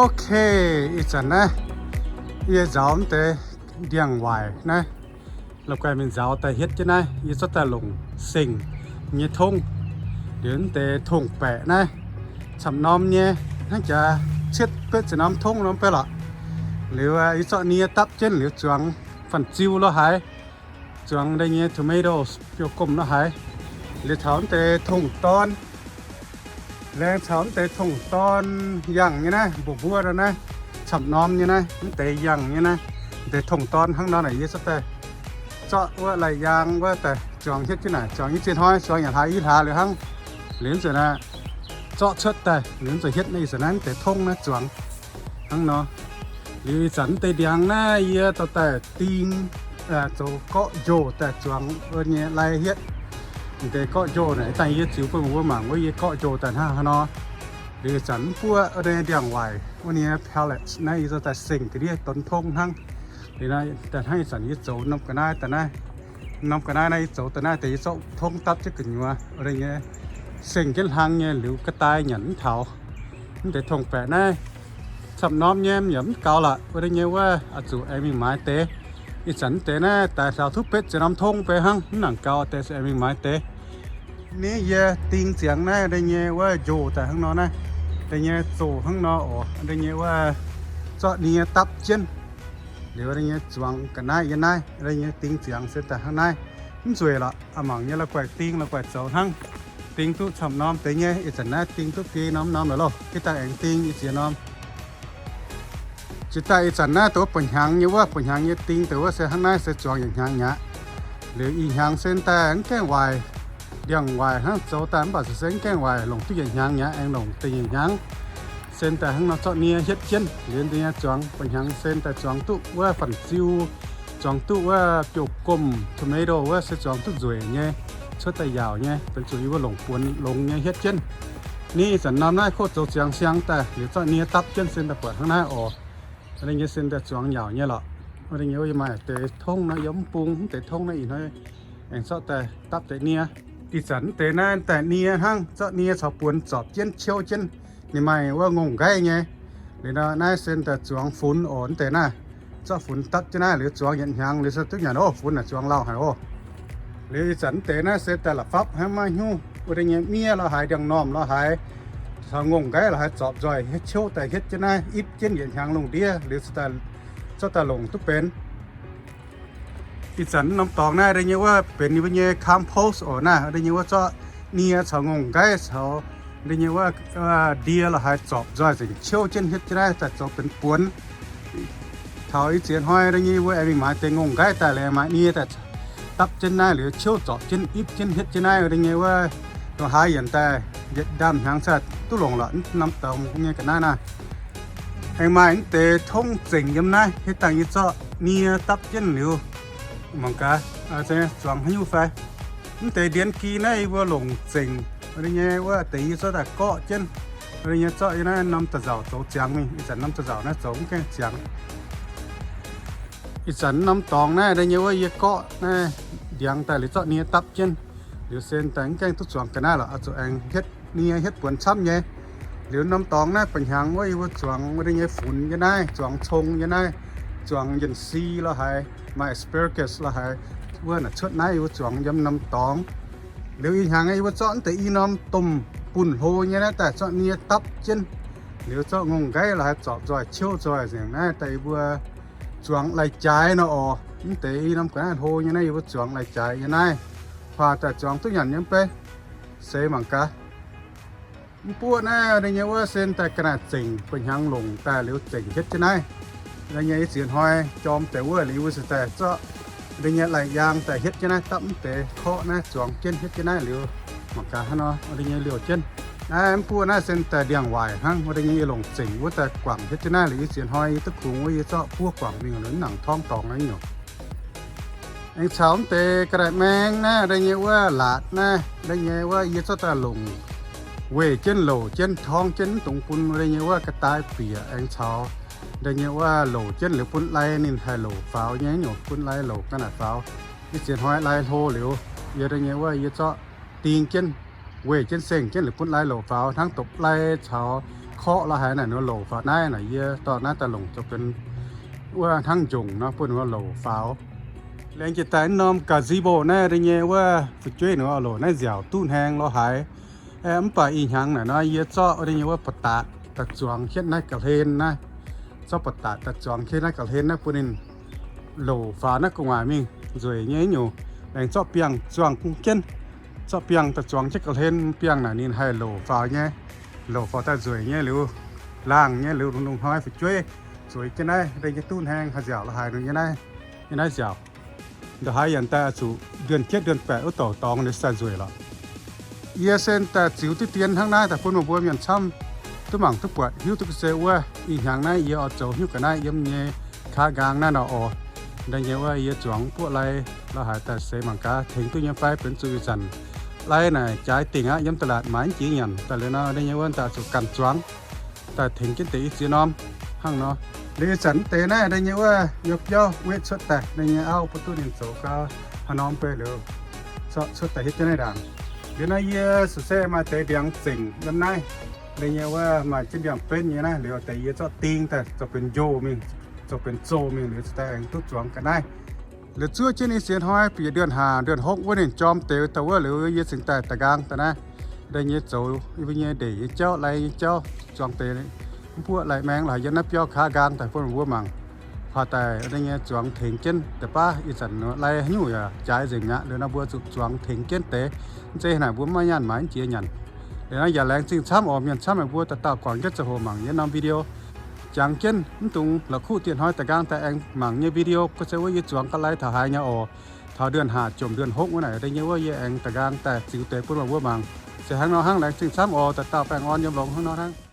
Ok, ih zanc naaiv yie nzauz mv deix ndiangx-waaic naaiv, la'guaih mingh nzauz daaih hietv jienv naaiv yie zorqv daaih longc seng nyei tongv. Liuz mv deix tongv-baeqc naaiv camv norm nyei, hnangv jaax cietv betv ziepc norm tongv norm beiv lorqc. Liuz yie zorqv nie dapv jienv liuz zuangx fanh-ziu lo haaix, zuangx deix nyei tomatoes biouv-gomh lo haaix. Liuz taux mv deix tongv-dorn, laengz caux mv deix tongv-dorn yangh nyei naaiv, mbuov mbuov nor naaiv, camv norm nyei naaiv, mv deix yangh nyei naaiv, mv deix tongv-dorn hnangv nor naaic yie zorqv daaih zorqv wuov lai-yaang wuov daaih zuangx hietv jienv naaic, zuangx yie zien hnoi, zuangx yaac hlaax i hlaax liuz hnangv. Liuz nzunc naaiv zorqv cuotv daaih liuz nzunc hietv naaiv ih zanc naaiv mv deix tongv naaiv zuangx hnangv nor. Liuz ih zanc mv deix ndiangx naaiv yie dorh daaih ding, zoux gorqv-njoh daaih zuangx wuov nyei lai hietv. Mv deix gorqv-njoh naaic dangh yie ziux bun mbuo mangc wuov yie gorqv-njoh daaih hnangv haaix nor. Liuz ih zanc mv buoqv wuov deix ndiangx-waaic wuov nyei pallets naaiv yie zorqv daaih seng ga'ndiev donx tongv hnangv. Liuz naaiv daaih hnangv ih zanc yie zoux norm ga'naaiv daaih naaiv, norm ga'naaiv naaiv yie zoux daaih naaiv deix yie zorqv tongv dapv jienv gu'nyuoz wuov deix nyei, seng jienv hlang nyei liuz ga'daai nyanc mv taux. Mv deix tongv-baeqc naaiv camv norm nyei yaac mv gaux lorqc wuov deix nyei wuov, oix zuqc aengx mingh maaiz deix. Ih zanc mv deix naaiv daaih hlauv duqv betv ziepc norm tongv beiv hnangv, mv nangc gaux deix se aengx mingh maaiz deix. Ni yie ding ziangx naaiv deix nyei wuov njoh daaih hnangv nor naaiv, deix nyei zoh hnangv nor oc, deix nyei wuov zorqv nie dapv jienv. Liuz deix nyei zuangx ga'naaiv yie naaiv deix nyei ding ziangx se daaih hnangv naaiv. Mv nzueic lorqc, mangc nyei la'guaih ding la'guaih zoux hnangv. Ding duqv camv norm deix nyei, ih zanc naaiv ding duqv biei norm norm lorqc loh, ih dangh aengx ding ih ziex norm. Jiex daaih ih zanc naaiv dongh wuov buo hnyangx nyei wuov, buo hnyangx nyei ding deix wuov se hnangv naaiv se zuangx yietc hnyangx mi'aqv. Liuz ih hnyangx se daaih mv gaengh waaic, ndiangx-waaic hnangv zoux daaih mv baac se mv gaengh waaic, longc duqv yietc hnyangx mi'aqv, aengx longc deix yietc hnyangx. Se daaih hnangv nor zorqv nie hietv jienv liuz deix nyei zuangx buo hnyangx se daaih zuangx duqv wuov fanh-ziu, zuangx duqv wuov biouv-gomh tomato wuov se zuangx duqv nzueic nyei, cuotv daaih yaauc nyei, benx zuqc yie mbuo longc buonx longx nyei hietv jienv. Ni ih zanc norm naaiv koqv zoux ziangx siang daaih liuz zorqv nie dapv jienv se daaih buatc hnangv naaiv oc. Wuov deix nyei se daaih zuangx yaauc nyei lorqc. Wuov deix nyei wuov yie maaih deix tongv naaiv yiem mv bung, mv deix tongv naaiv ih hnoi aengx zorqv daaih dapv deix nie. Ih zanc mv deix naaiv daaih nie hnangv, zorqv nie caux buonx zorpc jienv ciouv jienv. Ninh maaih wuov ngongh nqaiv nyei. Liuz nor naaiv se daaih zuangx funx oc, mv deix naaiv. Zorqv funx dapv jienv naaiv liuz zuangx yietc hnyangx liuz se duqv nyanc oc, funx naaic zuangx lauh haic oc. Liuz ih zanc mv deix naaiv se daaih la'fapv hnangv maiv hnyouv, wuov deix nyei miev lo haaix, ndiangx-normh lo haaix, caux ngongh nqaiv lo haaix zorpc nzoih ciouv daaih hietv jienv naaiv, ipv jienv yietc hnyangx lungh ndiev liuz se daaih zorqv daaih longc duqv benx. Ih zanc norm dorngx naaiv deix nyei wuov benx ninh mbuo nyei compost oc naaiv, deix nyei wuov zorqv nie caux ngongh nqaiv caux deix nyei wuov ndie lo haaix zorpc nzoih zengc ciouv jienv hietv jienv naaiv daaih zoux benx buonx. Taux ih ziex hnoi deix nyei wuov aengx mingh maaiz deix ngongh nqaiv daaih, liuz maaiz nie daaih dapv jienv naaiv liuz ciouv zorpc jienv ipv jienv hietv jienv naaiv deix nyei wuov, dongh haaix yienc daaih yietc ndaamv hnyangx se duqv longc lorqc. Norm dorngx nyei ga'naaiv naaiv aengx maaih mv deix tongv zengc yiem naaiv, hitv dangh yie zorqv nie dapv jienv liuz, mangc gaax zuangx haaix nyungc fai. Mv deix ndien gi naaiv yie mbuo longc zengc deix nyei wuov deix yie zorqv daaih gorqv jienv deix nyei, zorqv yie naaiv norm da'nzauc zoux ziangx mingh. Ih zanc norm da'nzauc naaiv zoux mv gaengh ziangx. Ih zanc norm dorngx naaiv deix nyei wuov yie gorqv naaiv ndiangx daaih liuz zorqv nie dapv jienv liuz se daaih mv gaengh duqv zuangx ga'naaiv lorqc, oix zuqc aengx hietv nie hietv buonx camv nyei. Liuz norm dorngx naaiv ba'hnyangx wuov yie mbuo zuangx wuov deix nyei funx nyei naaiv, zuangx cong nyei naaiv, zuangx njien-si lo haaix, maaih asparagus lo haaix, wuov naaic cuotv naaiv yie mbuo zuangx yiem norm dorngx. Liuz ih hnyangx yie mbuo zorqv mv deix i norm domh bunh hlo nyei naaiv daaih zorqv nie dapv jienv, liuz zorqv ngongh nqaiv lo haaix zorpc nzoih ciouv nzoih nzengc naaiv daaih yie mbuo zuangx lai-jaaix nor oc. Mv deix i norm ga'naaiv hlo nyei naaiv yie mbuo zuangx lai-jaaix nyei naaiv, huaax daaih zuangx duqv nyanc nyei mv bei. Seix mangc gaax. Mv buoqv naaiv deix nyei wuov se daaih ga'naaiv zengc, ba'hnyangx longc daaih liuz zengc hietv jienv naaiv. Deix nyei i ziex hnoi jorm deix wuov liuz yie mbuo se daaih zorqv deix nyei lai-yaang daaih hietv jienv naaiv, dapv mv deix korqv naaiv zuangx jienv hietv jienv naaiv liuz, mangc gaax hnangv nor deix nyei liouh jienv. Naaiv mv buoqv naaiv se daaih ndiangx-waaic hnangv, wuov deix nyei yie longc zengc wuov daaih guangc hietv jienv naaiv liuz, i ziex hnoi yie duqv kungx wuov yie zorqv buov guangc mingh liuz mv nangc torngv dorngx naaiv nyungc. Aengx caux mv deix ga'naaiv maeng naaiv deix nyei wuov laatc naaiv deix nyei wuov yie zorqv daaih longc weih jienv louc jienv torngv jienv mv dungx bun deix nyei wuov ga'daaih bieqc. Aengx caux deix nyei wuov louc jienv liuz bun lai ninh haih louc faaux nyei nyungc, bun lai louc ga'naaiv faaux. I ziex hnoi lai hlo liuz, yie deix nyei wuov yie zorqv ding jienv, weih jienv seng jienv liuz bun lai louc faaux hnangv dopc lai caux korqv la'haaix naaic nor louc faaux naaiv naaic, yie dorh naaiv daaih longc zoux benx wuov hnangv njongc nor bun ninh mbuo louc faaux. Laengz jiez daaih norm gazebo naaiv deix nyei wuov fu'jueiv ninh mbuo louc naaiv nziaauc duqv hnaeng lorqc haaix. Mv baac ih hnyangx naaic nor yie zorqv deix nyei wuov ba'datc daaih zuangx hietv naaiv ga'hlen naaiv. Zorqv ba'datc daaih zuangx hietv naaiv ga'hlen naaiv bun ninh louc faaux naaiv gu'nguaaic mingh nzueic nyei nyungc. Laengz zorqv biangh zuangx jienv, zorqv biangh daaih zuangx jienv ga'hlen, biangh naaic ninh haih louc faaux nyei. Louc faaux daaih nzueic nyei liuz, laangh nyei liuz, lungh hnoi fu'jueiv zueiz jienv naaiv deix nyei duqv hnaeng haih nziaauc la'haaix nor nyei naaiv, nyei naaiv nziaauc. Ndongc haaix yaac daaih zuqc เดือนเจ็ด เดือนแปด wuov douc dorngx ninh se daaih nzueic lorqc. Yie se daaih ziux diqv dien hnangv naaiv daaih bun meih mbuo mienh camv duqv mangc duqv buatc hiuv duqv ga'sie wuov. Ih hnyangx naaiv yie oix zoux hnyouv ga'naaiv yiem nyei kaav nqaang naaiv nor oc. Deix nyei wuov yie zuangx buoqv lai la'haaix daaih seix mangc gaax tengx duqv nyei fai, benx zuqc ih zanc lai naaic jaaix dingc aqv, yiem ตลาด maaiz mv jiex nyanc daaih liuz nor, deix nyei wuov daaih zuqc ganh zuangx daaih tengx jienv deix i ziex norm hnangv nor. Liuz ih zanc mv deix naaiv deix nyei wuov nyei biauv wetv cuotv daaih, deix nyei auv bun duqv ninh zoux gau haaix norm bei liuz, zorqv cuotv daaih hietv jienv naaiv ndaangc. Liuz naaiv yie su'se maaih deix ndiangx zengc yiem naaiv. Deix nyei wuov maaih jienv ndiangx-benv nyei naaiv, liuz deix yie zorqv ding daaih zoux benx njoh mingh, zoux benx zoh mingh liuz cingx daaih aengx duqv zuangx ga'naaiv. Liuz zuov jienv i ziex hnoi bieqc เดือนห้า เดือนหก wuov ninh jorm deix daaih wuov liuz yie cingx daaih da'nqaang daaih naaiv. Deix nyei zoux yie mbuo nyei ndeic nyei jauv, lai nyei jauv, zuangx deix mv buoqv lai maeng la'haaix yiem naaiv biauv kaav nqaang daaih bun meih mbuo mangc. Paav daaih deix nyei zuangx tengx jienv deix baav ih zanc lai haaix nyungc yaac jaaix nzengc mi'aqv. Liuz nor mbuo zuqc zuangx tengx jienv deix. Mv zeiz naaic mbuo maiv nyaanh maaiz mv jiex nyanc. Liuz nor yaac laengz zingh camv oc mienh camv meih mbuo dauh dauh guangc jienv ziangh hoc mangc yie norm video. Jangx jienv mv dungx la'kuqv dieh hnoi da'nqaang daaih aengx mangc nyei video gorngv se wuov yie zuangx ga'lai taux haaix nyei oc. Taux เดือนห้า jomc เดือนหก wuov naaic deix nyei wuov yie aengx da'nqaang daaih ziux deix bun meih mbuo mangc. Se hnangv nor hnangv, laengz zingh camv oc, dauh dauh baengh orn yiem longx hnangv nor hnangv.